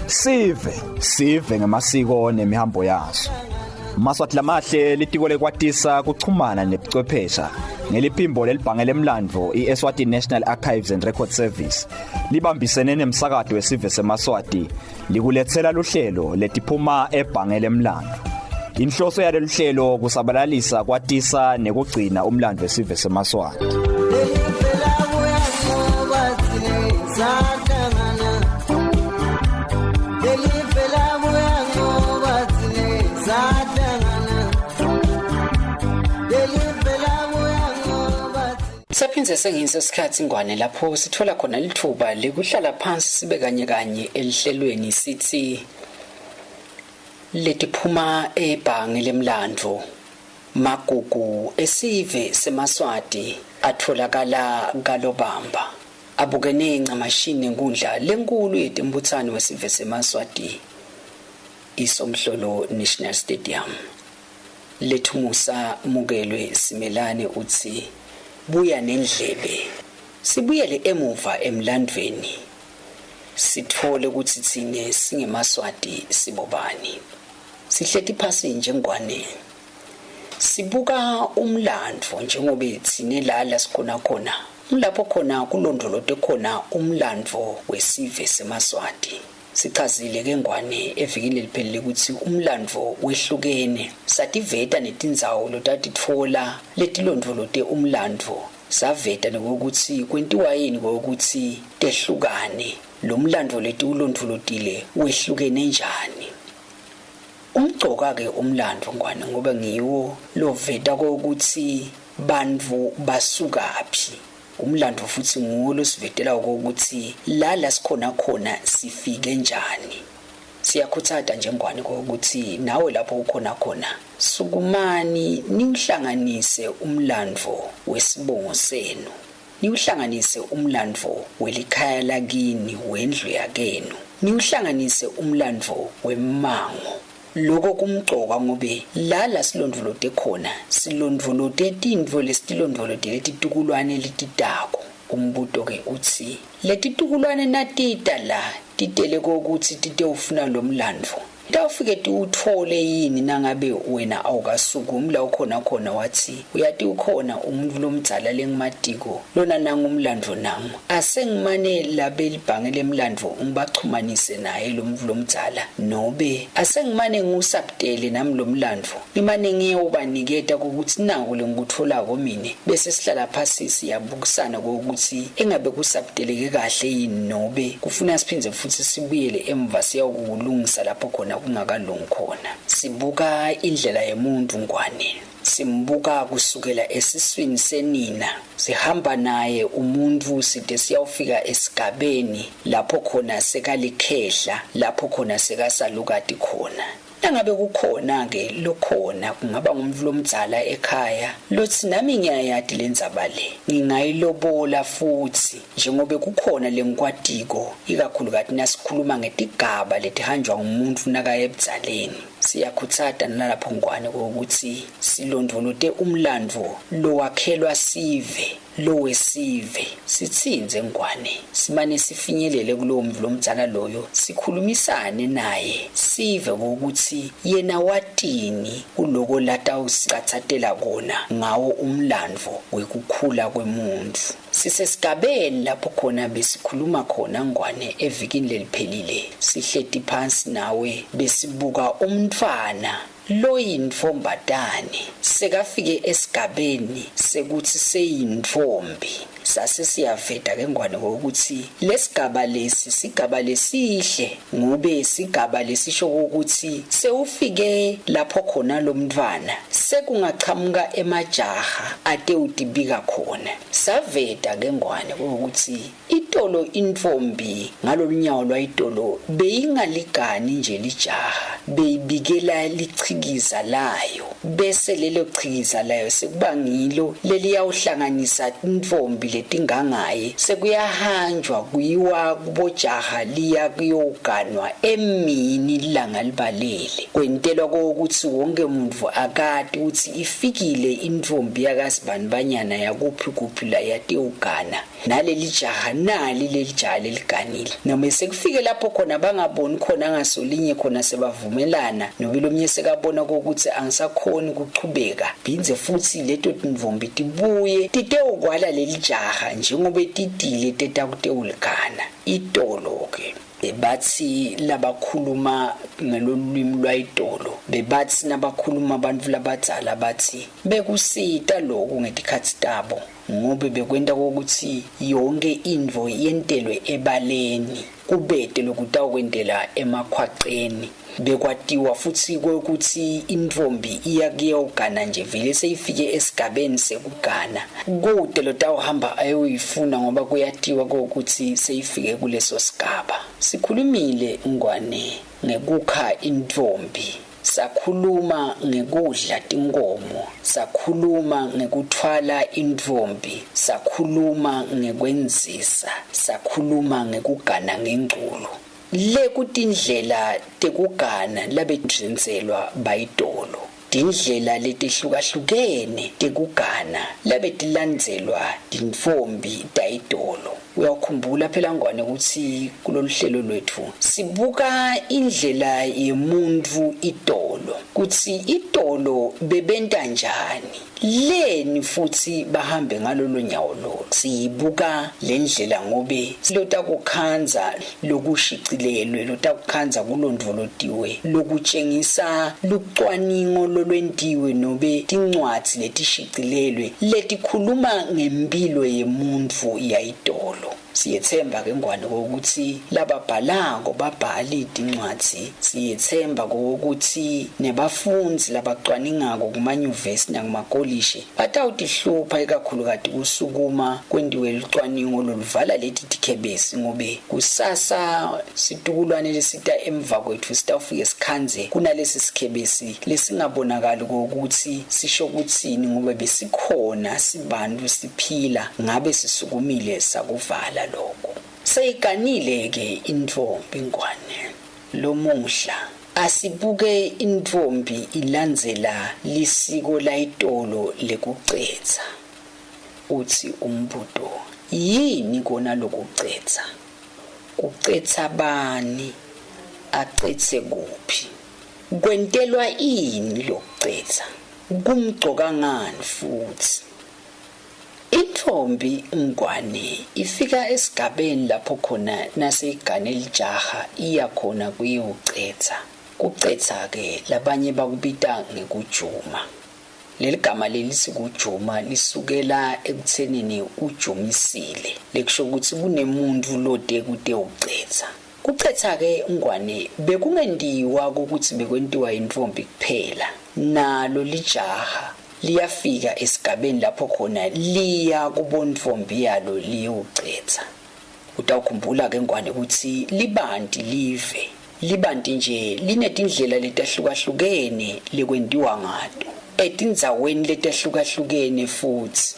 Sive sive ngemasiko nemihambo yaso. Maswati lamahle litiko lekwatisa kuchumana nebuchwephesha ngeliphimbo lelibhange lemlandvo iEswatini National Archives and Record Service libambisene nemsakato wesive seMaswati likuletsela luhlelo letiphuma ebhange lemlandvo. Inhloso yalolu hlelo kusabalalisa kwatisa nekugcina umlandvo wesive seMaswati. Saphindze sengisa isikhathi ngwane lapho sithola khona lithuba lekuhlala phansi sibe kanye kanye elihlelweni sithi letiphuma ebhange lemlandvo magugu esive semaswati atholakala kalobamba abukene ncamashini nenkundla lenkulu yetembutsano wesive semaswati isomhlolo national stadium Lethumusa Mukelwe Simelane utsi buya nendlebe. Sibuyele emuva emlandvweni sitfole kutsi tsine singemaSwati sibobani. Sihleti phasi njengwane sibuka umlandvo njengobe tsine la lasikhona khona ngulapho khona kulondvolotwe khona umlandvo wesive semaSwati. Sichazile ke Ngwane evikini leliphelile kutsi umlandvo wehlukene. Sativeta netindzawo lotatitfola letilondvolote umlandvo. Saveta nekwekutsi kwentiwa yini kwekutsi tehlukane. Lo mlandvo letiwulondvolotile wehlukene njani. Umcoka-ke umlandvo Ngwane ngoba ngiwo loveta kwekutsi bantfu basukaphi. Umlandvo futsi nguwo losivetela ukuthi la la sikhona khona sifike njani. Siyakhutsata nje Ngwane ukuthi nawe lapho ukhona khona sukumani niwuhlanganise umlandvo wesibongo senu. Niwuhlanganise umlandvo welikhaya lakini wendlu yakenu. Niwuhlanganise umlandvo wemmango. Loko kumcoka ngobe la la silondvolote khona silondvolote tintfo lesitilondvolotele titukulwane letitako. Umbuto ke utsi letitukulwane natita la titele kokutsi titewufuna lomlandvo tawufike tiwutfole yini nangabe wena awukasukumi la ukhona khona watsi uyati ukhona umuntfu lomdzala lengimatiko lona nangu umlandvo nangu asengimane labelibhange lemlandvo ngibachumanise naye lo muntfu lomdzala nobe asengimane ngiwusabutele nami lo mlandvo ngimane ngiyewubaniketa kokuthi naku lengikutfolako mine bese sihlala phasi siyabukisana kokuthi engabe kusabuteleke kahle yini nobe kufuna siphindze futhi sibuyele emva siyawukulungisa lapho khona kungakalungi khona sibuka indlela yemuntu ngwane Simbuka kusukela esiswini senina, sihamba naye umuntfu site siyawufika esigabeni lapho khona sekalikhehla, lapho khona sekasalukati khona. Nangabe kukhona-ke lokhona, kungaba ngumuntfu lomdzala ekhaya, lotsi nami ngiyayati lendzaba le, ngingayilobola futsi, njengobe kukhona lengikwatiko, ikakhulukati nasikhuluma ngetigaba letihanjwa ngumuntfu nakaya ebudzaleni. Siyakhutsata nalapho Ngwane ukuthi silondvolote umlandvo lowakhelwa sive lowesive. Sitsintse Ngwane simane sifinyelele kulowo mntfu lomdzala loyo sikhulumisane naye sive ukuthi yena watini kuloko latawusicatsatela kona ngawo umlandvo wekukhula kwemuntfu. Sisesigabeni lapho khona besikhuluma khona Ngwane evikini leliphelile sihleti phansi nawe besibuka umntfwana loyintfombatane sekafike esigabeni sekutsi seyintfombi sase siyaveta ke Ngwane ngokuthi lesigaba lesi sigaba lesihle ngobe sigaba lesisho ukuthi sewufike lapho khona lomntfwana sekungachamuka emajaha atewutibika khona Saveta ke Ngwane ukuthi itolo intfombi ngalolunyawo lwayitolo beyingaligani nje lijaha beyibikela lichikiza layo. Bese lelo chiza layo sekuba ngilo leliyawuhlanganisa tintfombi letingangaye, sekuyahanjwa kuyiwa kubojaha liya kuyoganwa emini lilanga libalele. Kwentelwa kokuthi wonke muntfu akati ukuthi ifikile intfombi yakasibanibanyana yakuphi kuphi la yatewugana. Naleli jaha nali leli jaha leliganile. Noma sekufike lapho khona bangaboni khona ngasolinye khona sebavumelana nobe lomnye sekabona kokuthi angisakhoni kuchubeka, phindze futhi leto tintfombi tibuye titewukwala leli jaha njengoba titile tetakutewuligana. Itolo-ke bebathi labakhuluma ngelolwimi lwayitolo, bebathi nabakhuluma abantu labadzala bathi bekusita loku ngetikhatsi tabo, ngobe bekwenta kokuthi yonke intfo yentelwe ebaleni, kubete lokutawukwentela emakhwaceni. Bekwatiwa futsi kwekutsi intfombi iya kuyewugana nje vele seyifike esigabeni sekugana, kute lotawuhamba ayoyifuna ngoba kuyatiwa kokuthi seyifike kuleso sigaba. Sikhulumile Ngwane ngekukha intfombi, sakhuluma ngekudla tinkhomo, sakhuluma ngekuthwala intfombi, sakhuluma ngekwenzisa, sakhuluma ngekugana ngengculu. Le kutindlela tekugana labetidzinselwa bayitolo, tindlela letehlukahlukene tekugana labetilandzelwa tintfombi tayitolo. Uyakhumbula phela Ngwane kutsi kulolu hlelo lwetfu sibuka indlela yemuntfu itolo, kutsi itolo bebenta njani, leni futhi bahambe ngalolo nyawo lolo. Siyibuka le ndlela ngobe lotakukhandza lokushicilelwe, lotakukhandza kulondvolotiwe, lokutshengisa lucwaningo lolwentiwe nobe tincwadzi letishicilelwe letikhuluma ngempilo yemuntfu yayitolo. Siyetsemba ke Ngwane kokuthi lababhalako babhali tincwadzi. Siyetsemba kokuthi nebafundzi labacwaningako kumanyuvesi nakumakolishi batawutihlupha ikakhulukati kusukuma kwentiwe lucwaningo loluvala leti tikhebesi, ngobe kusasa situkulwane lesita emva kwetfu sitawufike sikhandze kunalesi sikhebesi lesingabonakali kokuthi sisho kutsini, ngobe besikhona sibantu siphila ngabe sisukumile sakuvala lokho. Seyiganile-ke intfombi Ngwane lomuhla. Asibuke intfombi ilandzela lisiko layitolo lekucedza. Utsi umbuto, yini kona lokucedza? Kucedza bani? Acedze kuphi? Kwentelwa ini lokucedza? Kumcoka ngani futsi? Intfombi Ngwane ifika esigabeni lapho khona naseyigane lijaha iya khona kuyewucedza. Kucedza-ke labanye bakubita ngekujuma. Leli gama lelitsi kujuma lisukela ekutsenini ujumisile, lekusho kutsi kunemuntfu lote kutewucedza. Kucedza-ke Ngwane bekungentiwa kokuthi bekwentiwa yintfombi kuphela, nalo lijaha liyafika esigabeni lapho khona liya kubontfombi yalo liyewucedza. Utawukhumbula-ke Ngwane kutsi libanti live, libanti nje linetindlela letahlukahlukene lekwentiwa ngato, etindzaweni letahlukahlukene futsi.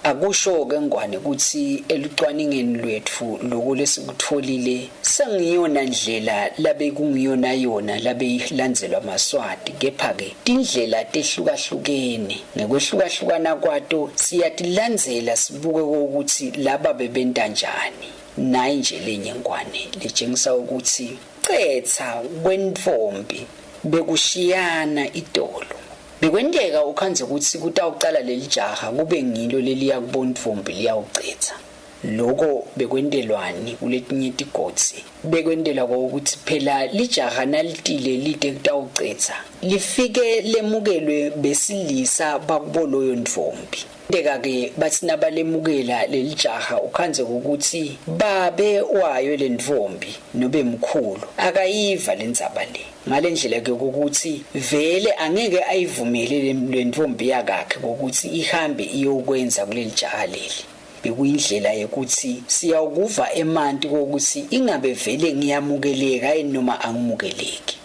Akusho-ke Ngwane kutsi elucwaningeni lwetfu loko lesikutfolile sengiyona ndlela labekungiyona yona labeyilandzelwa maSwati, kepha-ke tindlela tehlukahlukene. Ngekwehlukahlukana kwato siyatilandzela sibuke kokuthi laba bebenta njani. Nayi nje lenye Ngwane letshengisa ukuthi cetsa kwentfombi bekushiyana itolo. Bekwenteka ukhandze kutsi kutawucala lelijaha kube ngilo leliya kubontfombi liyawucedza. Loko bekwentelwani kuletinye tigodzi? Bekwentelwa kokuthi phela lijaha nalitile lite kutawucedza, lifike lemukelwe besilisa bakubo loyo ntfombi. Kwenteka-ke batsi nabalemukela lelijaha ukhandze kokuthi babe wayo lentfombi nobe mkhulu akayiva lendzaba le. Ngale ndlela ke kokuthi vele angeke ayivumele lentfombi yakakhe kokuthi ihambe iyokwenza kuleli jaha leli. Bekuyindlela yekuthi siyawukuva emanti kokuthi ingabe vele ngiyamukeleka yini noma angimukeleki.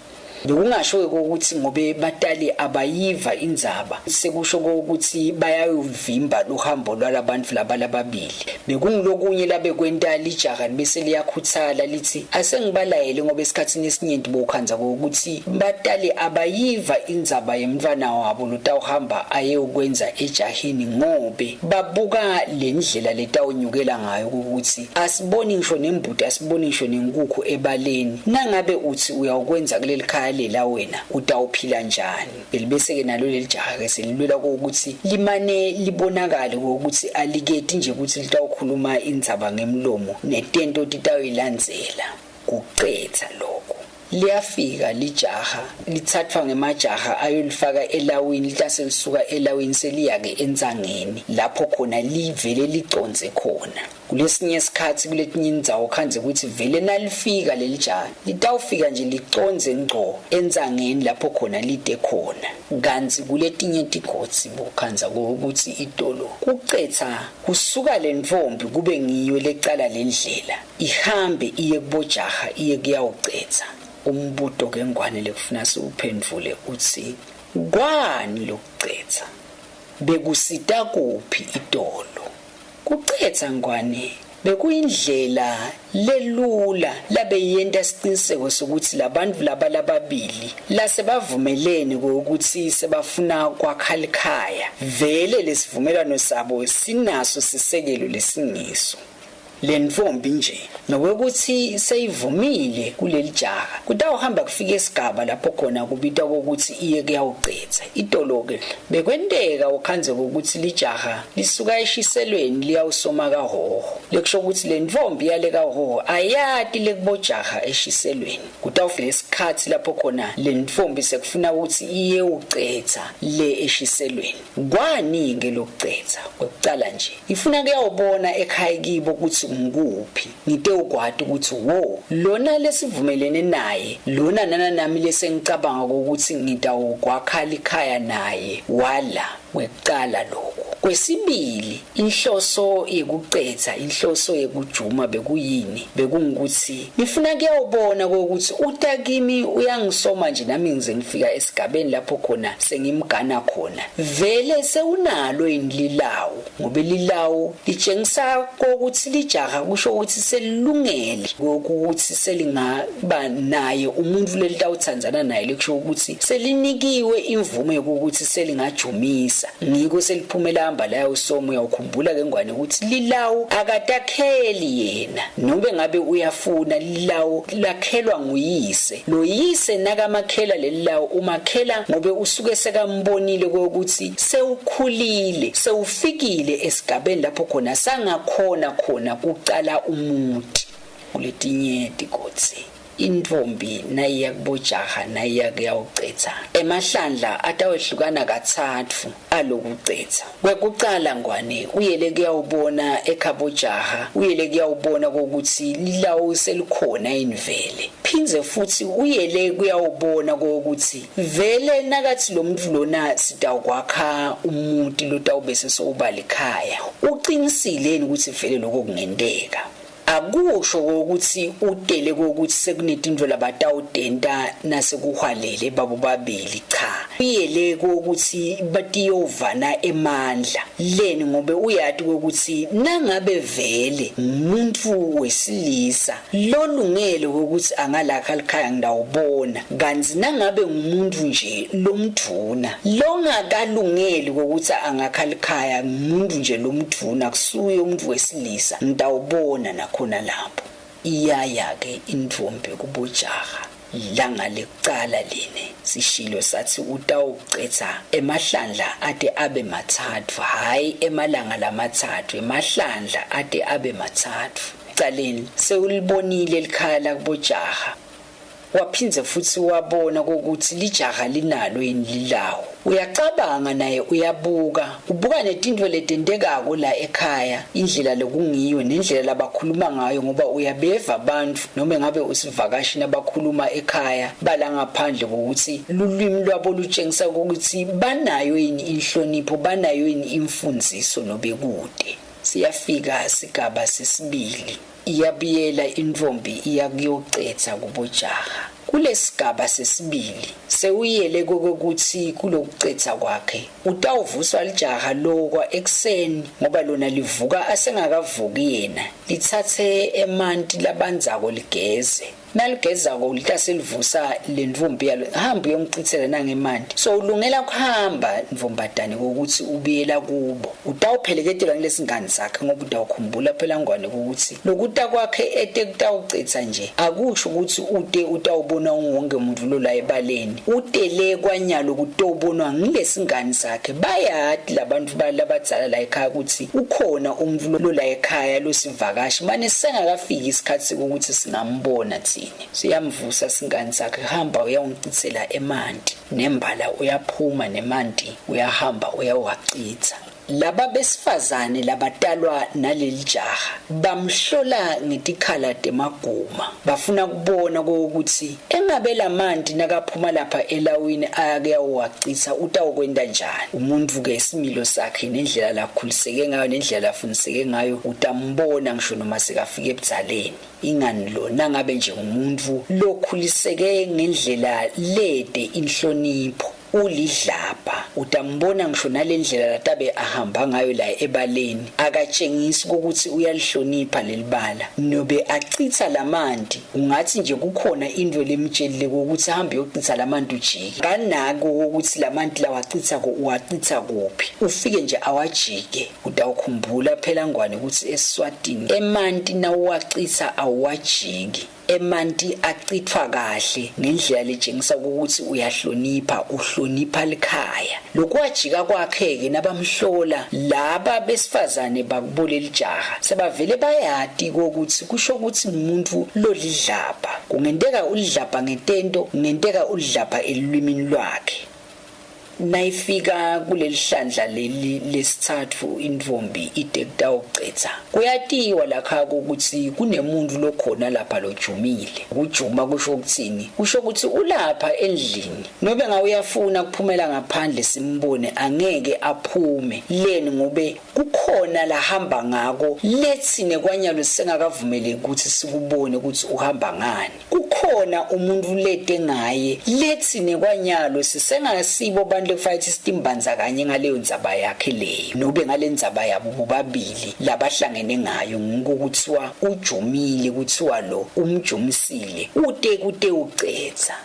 Bekungasho ke ukuthi ngobe batali abayiva indzaba sekusho ukuthi bayayuvimba luhambo lwalabantu laba lababili. Bekungilokunye labekwenta lijaha bese liyakhuthala lithi asengibalayele, ngoba esikhathini esinyenti bokhandza ukuthi batali abayiva indzaba yemntfwana wabo lotawuhamba ayewukwenza ejaheni, ngobe babuka le ndlela letawunyukela ngayo ukuthi asiboni ngisho nembuti, asiboni ngisho nenkukhu ebaleni. Nangabe uthi uyawukwenza kuleli khaya lela wena, utawuphila njani? Belibese-ke nalo leli jaha-ke selilwela kokuthi limane libonakale kokuthi aliketi nje ukuthi litawukhuluma indzaba ngemlomo, netento titawuyilandzela. Kucetha lokho. Liyafika lijaha, lithathwa ngemajaha ayolifaka elawini, litase lisuka elawini seliya-ke entsangeni lapho khona livele liconze khona. Kulesinye isikhathi kuletinye indzawo khandze ukuthi vele nalifika leli jaha litawufika nje liconze ngco entsangeni lapho khona lide khona. Kantsi kuletinye tigodzi bokhandza ukuthi itolo kucetha kusuka le ntfombi kube ngiyo lecala lendlela ihambe iye kubojaha iye kuyawucetha. Umbuto ke Ngwane lekufuna siwuphendvule utsi, kwani lokucetha? Bekusita kuphi itolo? Kucetha Ngwane bekuyindlela lelula labeyenta siciniseko sokuthi labantu laba lababili lasebavumelene ukuthi sebafuna kwakha likhaya, vele lesivumelwano sabo sinaso sisekelo lesingiso. Le ntfombi nje nokwekuthi seyivumile kuleli jaha, kutawuhamba kufike esigaba lapho khona kubitwa kokuthi iye kuyawucetha. Itolo-ke bekwenteka ukhandze kokuthi lijaha lisuka eshiselweni liyawusoma kaHhohho, lekusho ukuthi le ntfombi yale kaHhohho ayati lekubojaha eshiselweni. Kutawufika isikhathi lapho khona le ntfombi sekufuna ukuthi iyewucetha le eshiselweni. Kwani-ke lokucetha? Kwekucala nje ifuna kuyawubona ekhaya kibo ukuthi ngikuphi, ngitewukwati ukuthi wo lona lesivumelene naye lona nana nami lesengicabanga ukuthi ngitawukwakha likhaya naye wala. Kwekucala lokhu. Kwesibili, inhloso yekucetha, inhloso yekujuma bekuyini? Bekungukuthi ngifuna kuyawubona ukuthi uta kimi uyangisoma nje nami ngize ngifika esigabeni lapho khona sengimgana khona, vele sewunalo yini lilawu? Ngoba lilawu litshengisa kokuthi lijaha kusho ukuthi selilungele ukuthi selingaba naye umuntu lelitawuthandzana naye, lekusho ukuthi selinikiwe imvume yokuthi selingajumisa. Ngiko seliphumela hamba la usoma. Uyawukhumbula ke Ngwane ukuthi lilawu akatakheli yena, nobe ngabe uyafuna, lilawu lakhelwa nguyise. Lo yise nakamakhela lelilawu umakhela ngobe usuke sekambonile kokuthi sewukhulile, sewufikile esigabeni lapho khona sangakhona khona kucala umuti. Kuletinye tigodzi intfombi nayiya kubojaha nayiya kuyawucetha, emahlandla atawehlukana katsatfu alokucetha. Kwekucala Ngwane uyele kuyawubona ekhabojaha, uyele kuyawubona kokuthi lilawu selikhona yini vele, phindze futsi uyele kuyawubona kokuthi vele nakathi lo muntu lona sitawukwakha umuti lotawube sewuba likhaya, uqinisile yini ukuthi vele lokho kungenteka. Akusho ukuthi utele kokuthi sekunetinto labatawutenta nasekuhwalele babo babili, cha. Uyele kokuthi batiyovana emandla leni, ngobe uyati ukuthi nangabe vele ngumuntu wesilisa lolungele ukuthi angalakha likhaya ngidawubona, kantsi nangabe ngumuntu nje lomdvuna longakalungeli kokuthi angakha likhaya, ngumuntu nje lomdvuna kusuye umuntu wesilisa, ngitawubona nakhona lapho. Iyaya-ke intfombi kubojaha langa lekucala line sishilo sathi utawucetha emahlandla ate abe matsatfu, hhayi emalanga lamatsatfu, emahlandla ate abe matsatfu. Ekucaleni sewulibonile likhaya lakubojaha, waphindze futsi wabona kokuthi lijaha linalo yini lilawo. Uyacabanga naye, uyabuka, ubuka netintfo letentekako la ekhaya, indlela lokungiyo nendlela labakhuluma ngayo, ngoba uyabeva bantfu nome ngabe usivakashi nabakhuluma ekhaya bala ngaphandle kokuthi lulwimi lwabo lutshengisa ukuthi banayo yini inhlonipho, banayo yini imfundziso nobe kude. Siyafika sigaba sesibili, iyabuyela intfombi iya kuyocetha kubojaha. Kulesigaba sesibili sewuyele kokuthi kulokucetha kwakhe utawuvuswa lijaha lokwa ekuseni ngoba lona livuka asengakavuki yena lithathe emanti labandzako ligeze naligezako litaselivusa le ntfombi yalo hamba uyongicitsela nangemanti so ulungela kuhamba ntfombatane kokuthi ubuyela kubo utawupheleketelwa ngilesingane sakhe ngoba utawukhumbula phela ngwane ukuthi lokuta kwakhe ete kutawucitsa nje akusho ukuthi ute utawubona wonke umuntu lo la ebaleni utele kwanyalo kutobonwa ngilesingane sakhe bayati labantu labadzala la ekhaya ukuthi ukhona umuntu lo la ekhaya losivakashi mane sengakafiki isikhathi sokuthi singambona thina siyamvusa singane sakhe hamba uyawungicitsela emanti nembala uyaphuma nemanti uyahamba uyawacitsa laba besifazane labatalwa naleli jaha bamhlola ngetikhala temaguma bafuna kubona ukuthi engabe lamanti nakaphuma lapha elawini ayakuyawacitsa utawukwenta njani umuntu ke isimilo sakhe nendlela lakhuliseke ngayo nendlela lafundiseke ngayo utambona ngisho noma sekafika ebudzaleni ingani lo nangabe nje umuntu lokhuliseke ngendlela lede inhlonipho ulidlabha utambona ngisho nalendlela latabe ahamba ngayo la ebaleni akatshengisi ukuthi uyalihlonipha lelibala nobe achitha lamanti ungathi nje kukhona into lemtshelile ukuthi hambe yochitha lamanti ujike kanako ukuthi lamanti lawachitha ko uwachitha kuphi ufike nje awajike utawukhumbula phela ngwane ukuthi eSwatini emanti nawuwachitha awuwajiki emanti achithwa kahle ngendlela letshengisa ukuthi uyahlonipha uhlonipha likhaya lokwajika kwakhe-ke nabamhlola laba besifazane bakubole lijaha sebavele bayati kokuthi kusho ukuthi ngumuntu lolidlabha kungenteka ulidlabha ngetento kungenteka ulidlabha elulwimini lwakhe nayifika kuleli hlandla leli lesithathu intfombi ide kutawucetha kuyatiwa lakha ukuthi kunemuntu lokhona lapha lojumile kujuma kusho ukuthini kusho ukuthi ulapha endlini nobe ngabe uyafuna kuphumela ngaphandle simbone angeke aphume leni ngobe kukhona lahamba ngako lethi nekwanyalo sengakavumeleki ukuthi sikubone ukuthi uhamba ngani kukhona umuntu lete ngaye lethi nekwanyalo sisengasibo bantu lekufanele ukuthi sitimbanza kanye ngaleyo ndzaba yakhe leyo nobe ngale ndzaba yabo bobabili labahlangene ngayo ngikuthiwa ujumile kuthiwa lo umjumisile ute kute ucetha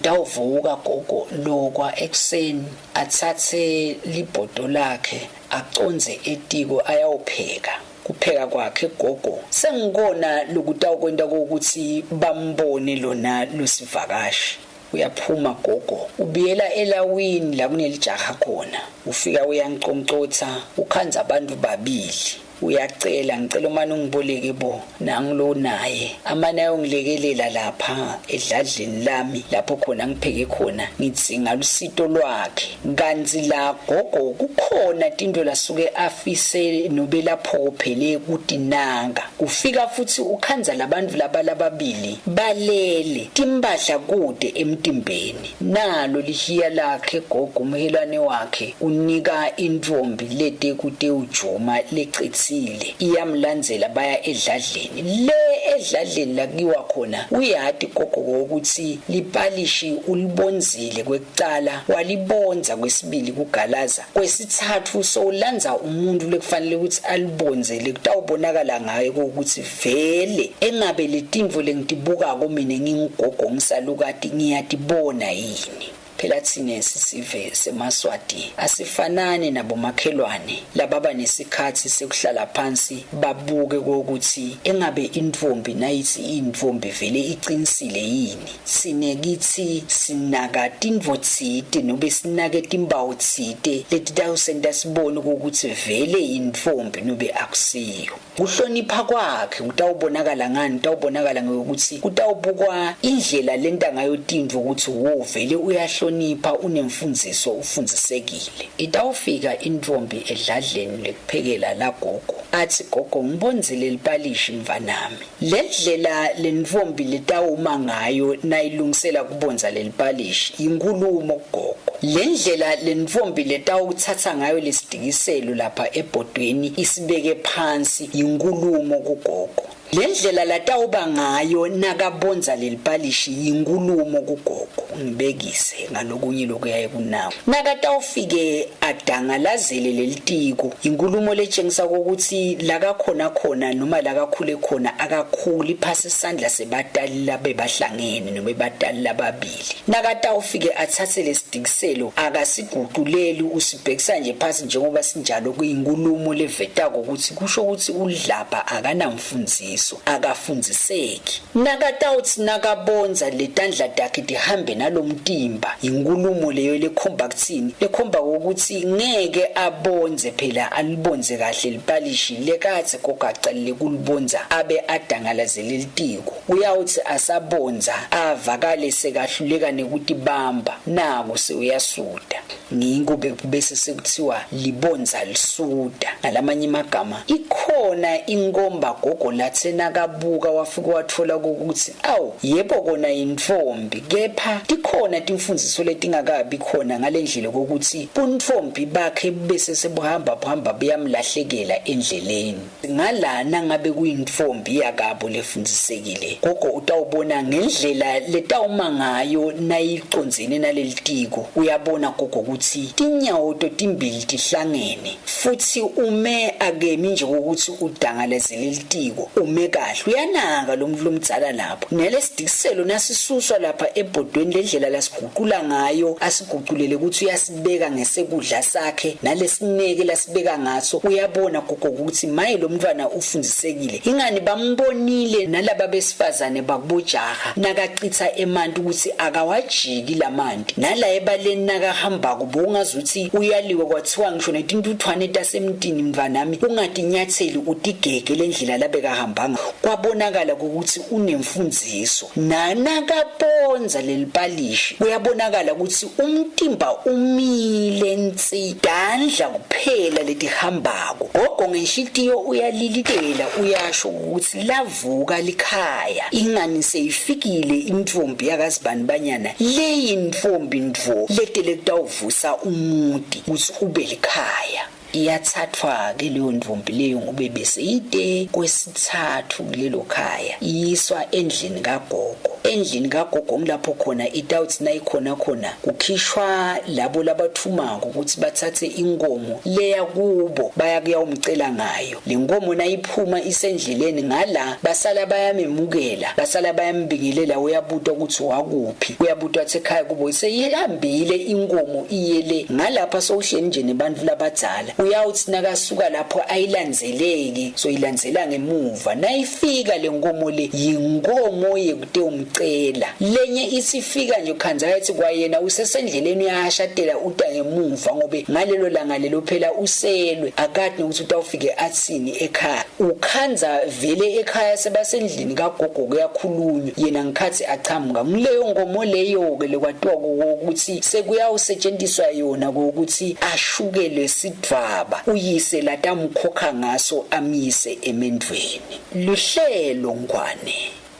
Tawuvuka gogo lokwa ekuseni atsatse libhodo lakhe acondze etiko ayawupheka kupheka kwakhe gogo sengikona lokutawukwenta kokuthi bambone lona losivakashi uyaphuma gogo ubuyela elawini la kunelijaha khona ufika uyanconcotha ukhandza abantu babili uyacela ngicela umane ungiboleke bo nangilo naye amane ayongilekelela lapha edladleni lami lapho khona ngipheke khona ngidzinga lusito lwakhe kanti la gogo kukhona tinto lasuke afise nobe laphokophele kutinaka kufika futhi ukhandza labantu laba lababili balele timpahla kude emtimbeni nalo lihiya lakhe gogo umhelwane wakhe unika intfombi lete kutewujuma lecitsile iyamlandzela baya edladleni le edladleni lakuyiwa khona uyati gogo ukuthi lipalishi ulibonzile kwekucala walibonza kwesibili kugalaza kwesithathu sowulandza umuntu lekufanele ukuthi alibonzele kutawubonakala ngaye ukuthi vele engabe letintfo lengitibukako mina ngingugogo ngisalukati ngiyatibona yini phela thina sisive semaswati asifanani nabomakhelwane lababa nesikhathi sekuhlala phansi babuke kokuthi engabe intfombi nayithi intfombi vele iqinisile yini sine kithi sinaka tintfo tsite nobe sinake timpawu tsite letitawusenta sibone ukuthi vele intfombi nobe akusiyo kuhlonipha kwakhe kutawubonakala ngani kutawubonakala ngokuthi kutawubukwa indlela lenta ngayo tintfo ukuthi wo vele uyahlonipha unemfundziso ufundzisekile itawufika intfombi edladleni lekuphekela lagogo athi gogo ngibonzile lipalishi mvanami le ndlela lentfombi letawuma ngayo nayilungisela kubonza lelipalishi inkhulumo kugogo le ndlela lentfombi letawutsatsa ngayo lesidikiselo lapha ebhodweni isibeke phansi inkhulumo kugogo. Le ndlela latawuba ngayo nakabondza lelipalishi yinkulumo kugogo, ngibekise ngalokunye lokuyaye kunawo. Nakatawufike adangalazele lelitiko, yinkulumo letshengisa kokuthi lakakhona khona noma lakakhule khona akakhuli phasi isandla sebatali labebahlangene noma batali lababili. Nakatawufike atsatse lesidikiselo akasiguculeli usibhekisa nje phasi njengoba sinjalo kuyinkulumo levetako ukuthi kusho ukuthi udlapha akanamfundziso akafundziseki. Nakatawutsi nakabondza letandla takhe tihambe nalomtimba yinkulumo leyo lekhomba kutsini lekhomba ukuthi ngeke abondze phela alibondze kahle lipalishi lekadze gogo acalile kulibondza abe adangalazele litiko. Uyawutsi asabondza avakale sekahluleka nekutibamba naku sewuyasuta. Ngiko bese sekutsiwa libondza lisuta. Ngalamanye emagama ikhona inkomba gogo latse nakabuka wafike watfola ukuthi awu yebo kona yintfombi kepha tikhona timfundziso letingakabi khona ngalendlela kokuthi buntfombi bakhe bese sebuhamba buhamba buyamlahlekela endleleni. Ngala nangabe kuyintfombi yakabo lefundzisekile, gogo utawubona ngendlela letawuma ngayo nayicondzene nalelitiko. Uyabona gogo kutsi tinyawo totimbili tihlangene futsi ume akemi nje kokuthi udangalazele litiko, ume kahle. Uyanaka lo muntu lomdzala lapho. Nalesidikiselo nasisuswa lapha ebhodweni lendlela lasigucula ngayo asiguculele ukuthi uyasibeka ngesekudla sakhe nalesineke lasibeka ngaso uyabona gogo ukuthi maye lo mntwana ufundisekile ingani bambonile nalaba besifazane bakubojaha nakachitha emanti ukuthi akawajiki lamanti nala ebaleni nakahambako bowungazuthi uyaliwe kwathiwa ngisho netintuthwane tasemtini mntwanami ungatinyatheli utigege lendlela labekahamba kwabonakala ukuthi unemfundziso Nanakabondza lelipalishi kuyabonakala ukuthi umtimba umile nsi tandla kuphela letihambako. Gogo ngenhlitiyo uyalilitela uyasho ukuthi lavuka likhaya ingani seyifikile intfombi yakazibanibanyana leyintfombi ntfo letele kutawuvusa umuti kutsi ube likhaya. Iyathathwa-ke leyo ntfombi leyo ngobe beseyite kwesitsatfu kulelo khaya iyiswa endlini kagogo. Endlini kagogo ngilapho khona itawutsi nayikhona khona kukhishwa labo labathumako kutsi batsatse inkomo leya kubo baya kuyawumcela ngayo. Le nkomo nayiphuma isendleleni ngala basala bayamemukela basala bayambingelela uyabutwa kutsi wakuphi uyabutwa atsi ekhaya kubo seyihambile inkomo iye le ngalapha sowuhleli nje nebantfu labadzala uyawutsi nakasuka lapho ayilandzeleki soyilandzela ngemuva nayifika le nkomo le yinkomo yekutewumcela lenye itsi ifika nje ukhandza etsi kwayena usesendleleni uyahashatela uta ngemuva ngobe ngalelo langa lelo phela uselwe akati nokuthi utawufike atsini ekhaya ukhandza vele ekhaya sebasendlini kagogo kuyakhulunywa yena ngikhathi achamuka ngileyo nkomo leyo-ke lekwatiwa ukuthi sekuyawusetshenziswa yona kokuthi ashukele sidvwaba uyise latamkhokha ngaso amyise emendvweni luhlelo ngwane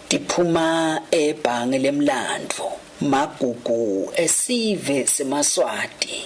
tiphuma ebhange lemlandvo magugu esive semaswati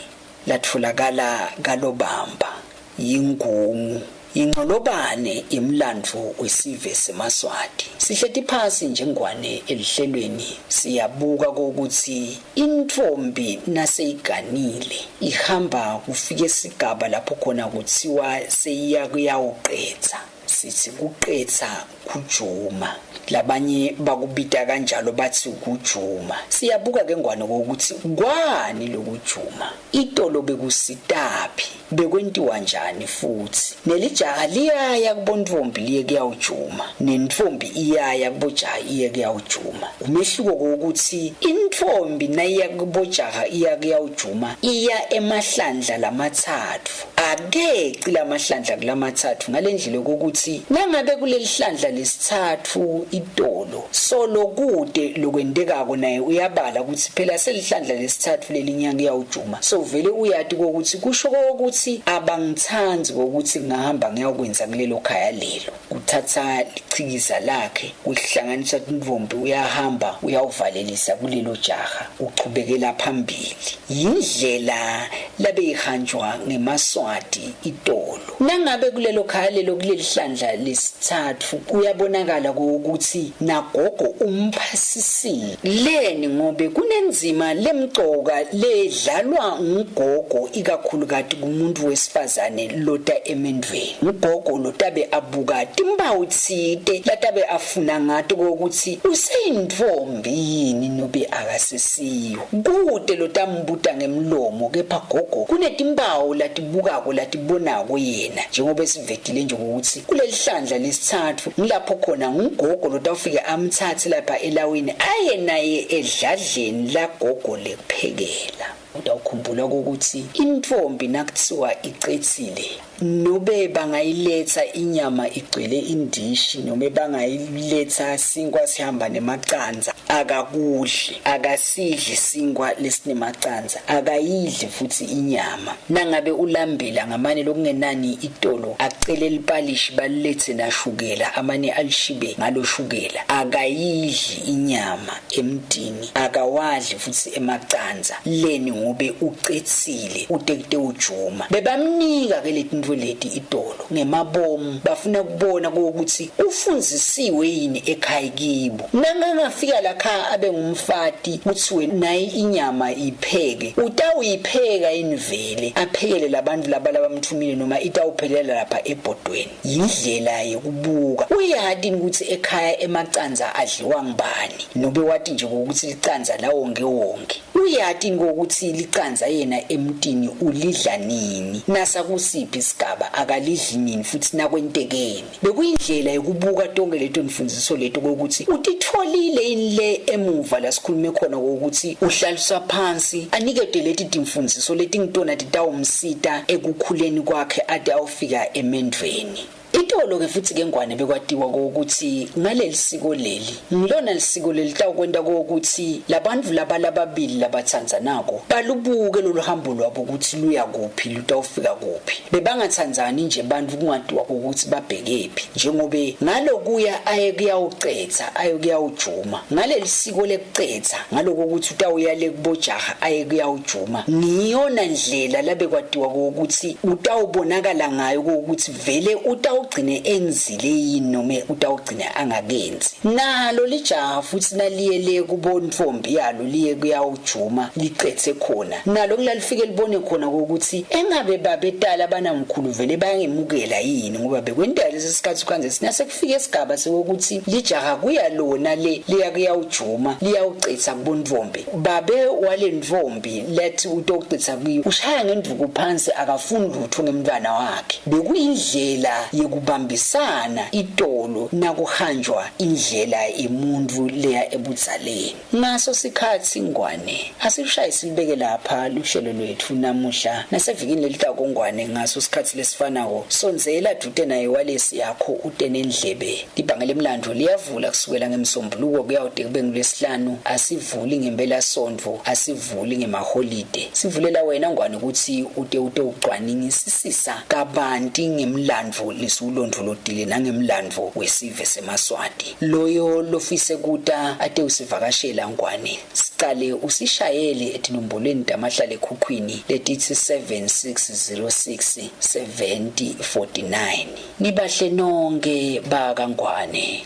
latfolakala kalobamba yingungu yinqolobane yemlandvo wesive semaswati sihleti phasi njengwane elihlelweni siyabuka kokuthi intfombi naseyiganile ihamba kufike sigaba lapho khona kuthiwa seyiya kuyawuqetha sithi kuqetha kujuma labanye bakubita kanjalo bathi kujuma siyabuka ke ngwane ukuthi kwani lokujuma itolo bekusitaphi bekwentiwa njani futhi nelijaha liyaya kubontfombi liye kuyawujuma nentfombi iyaya kubojaha iye kuyawujuma umehluko kokuthi intfombi nayiya kubojaha iya kuyawujuma iya emahlandla lamatsatfu akeci lamahlandla kulamatsatfu ngalendlela yokuthi nangabe kuleli hlandla lesitsatfu itolo solo kude lokwentekako naye uyabala ukuthi phela selihlandla lesitsatfu lelinyaka iyawujuma so vele uyati kokuthi kusho kokuthi abangithandi kokuthi ngihamba ngiyakwenza kulelo khaya lelo kuthatha lichikiza lakhe kuhlanganisa tintfombi uyahamba uyawuvalelisa kulelo jaha uchubekela phambili yindlela labeyihanjwa ngemaswati itolo nangabe kulelo khaya lelo kuleli hlandla lesitsatfu. Kuyabonakala ukuthi nagogo umphasisile leni, ngobe kunenzima lemcoka ledlalwa ngugogo, ikakhulukati kumuntu wesifazane lota emendvweni. Ngugogo lotabe abuka timphawu tsite latabe afuna ngato kokuthi useyintfombi yini nobe akasesiyo. Kute lotambuta ngemlomo, kepha gogo kunetimphawu latibukako, latibonako yena, njengoba esivetile nje ukuthi kulelihlandla lesitsatfu ngilapho khona ngugogo lotawufike amtsatse lapha elawini aye naye edladleni lagogo lekuphekela. Utawukhumbula ukuthi intfombi nakuthiwa icetsile, nobe bangayiletsa inyama igcwele indishi, nome bangayiletsa sinkwa sihamba nemacandza, akakudli, akasidli sinkwa lesinemacandza, akayidli futhi inyama. Nangabe ulambile, angamane lokungenani itolo acele lipalishi balilethe nashukela, amane alishibe ngalo shukela. Akayidli inyama emtini, akawadli futhi emacandza. Leni? Ngobe ucetsile, ute kutewujuma. Bebamnika ke letintfo leti itolo ngemabomu, bafuna kubona ukuthi ufundzisiwe yini ekhaya kibo. Nangangafika lakhaya abe ngumfati, kuthiwe nayi inyama ipheke, utawuyipheka yini vele, aphekele labantfu laba labamtfumile, noma itawuphelela lapha ebhodweni? Yindlela yekubuka. Uyati ukuthi ekhaya emacandza adliwa ngubani, nobe wati nje ukuthi licandza lawonke wonke? Uyati ngokuthi licandza yena emtini ulidla nini, nasa kusiphi isigaba, akalidli nini futhi nakwentekeni? Bekuyindlela yekubuka tonke leto mfundziso leto kokuthi utitfolile yini le emuva la sikhulume khona kokuthi uhlaliswa phansi aniketwe leti timfundziso letingitona titawumsita ekukhuleni kwakhe ade awufika emendvweni. Itolo ke futhi ke Ngwane bekwatiwa kokuthi ngaleli siko leli ngilona lisiko lelitawukwenta kokuthi labantfu laba lababili labatsandzanako balubuke lolu hambo lwabo ukuthi luya kuphi, lutawufika kuphi. Bebangatsandzani nje bantfu kungatiwa kokuthi babhekephi, njengobe ngalokuya aye kuyawucetsa, aye kuyawujuma ngaleli siko lekucetsa, ngaloko ukuthi utawuya le kubojaha aye kuyawujuma, ngiyona ndlela labekwatiwa kokuthi utawubonakala ngayo kokuthi vele utawugcine enzile yini nome utawugcine angakenzi. Nalo lijaha futhi naliye le kubontfombi yalo liye kuyawujuma licetse khona, nalo kulalifike libone khona kokuthi engabe babetala banamkhulu vele bayangemukela yini, ngoba bekwenteka lesi sikhathi kanje sinasekufika esigaba sekokuthi lijaha kuya lona le liya kuyawujuma liyawucitsa kubontfombi. Babe walentfombi lethi utocitsa kuyo ushaya ngendvuku phansi, akafuni lutfo ngemntfwana wakhe. Bekuyindlela yekubambisana itolo nakuhanjwa indlela yemuntfu leya ebudzaleni. Ngaso sikhatsi Ngwane, asilushaye silubeke lapha luhlelo lwetfu namuhla nasevikini lelitako Ngwane ngaso sikhatsi lesifanako. Sondzela dvute naye walesi yakho ute nendlebe. Libhange lemlandvo liyavula kusukela ngeMsombuluko kuyawude kube nguLwesihlanu. Asivuli ngempelasontfo, asivuli ngemaholide. Sivulela wena Ngwane kutsi ute utewucwaningisisisa kabanti ngemlandvo lesiwulondvolotile nangemlandvo wesive semaSwati. Loyo lofise kuta atewusivakashela Ngwane, sicale usishayele etinombolweni tamahlalekhukhwini letitsi 7606 7049. Nibahle nonkhe bakaNgwane.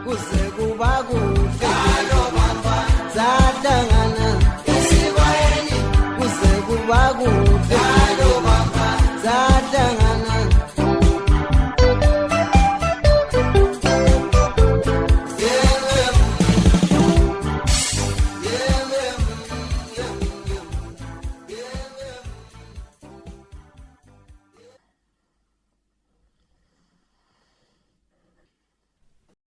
Kuze kuba kuhle, sahlangana.